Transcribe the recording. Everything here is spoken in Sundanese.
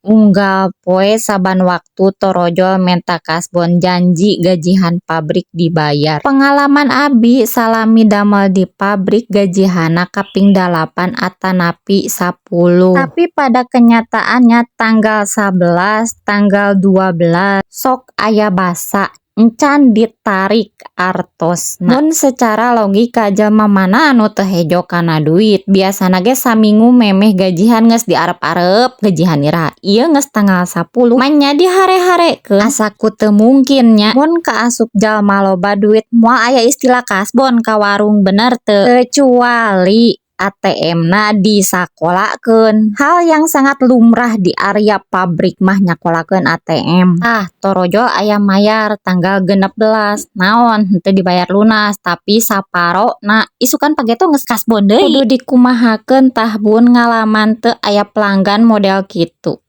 Unggal poe saban waktu torojol menta kasbon, janji gajihan pabrik dibayar. Pengalaman abi salami damel di pabrik, gajihanna kaping 8 atanapi 10. Tapi pada kenyataannya tanggal 11, tanggal 12 sok aya basa encan ditarik artosna. Mun secara logika, jalma mana anu teu hejo kana duit? Biasana ge saminggu memeh gajihan geus diarep-arep gajihan iraha. Ieu geus tanggal 10 manya dihare-harekeun, asa ku teu mungkin nya. Mun kaasup jalma loba duit, moal aya istilah kasbon ka warung, bener teu? Kecuali ATM-na disakolakeun, hal yang sangat lumrah di area pabrik mah nyakolakeun ATM. Tah, torojol aya mayar tanggal 16, naon henteu dibayar lunas tapi saparona, isukan pageto geus kasbon deui. Kudu dikumahakeun tah, Bun? Ngalaman teu aya pelanggan model kitu?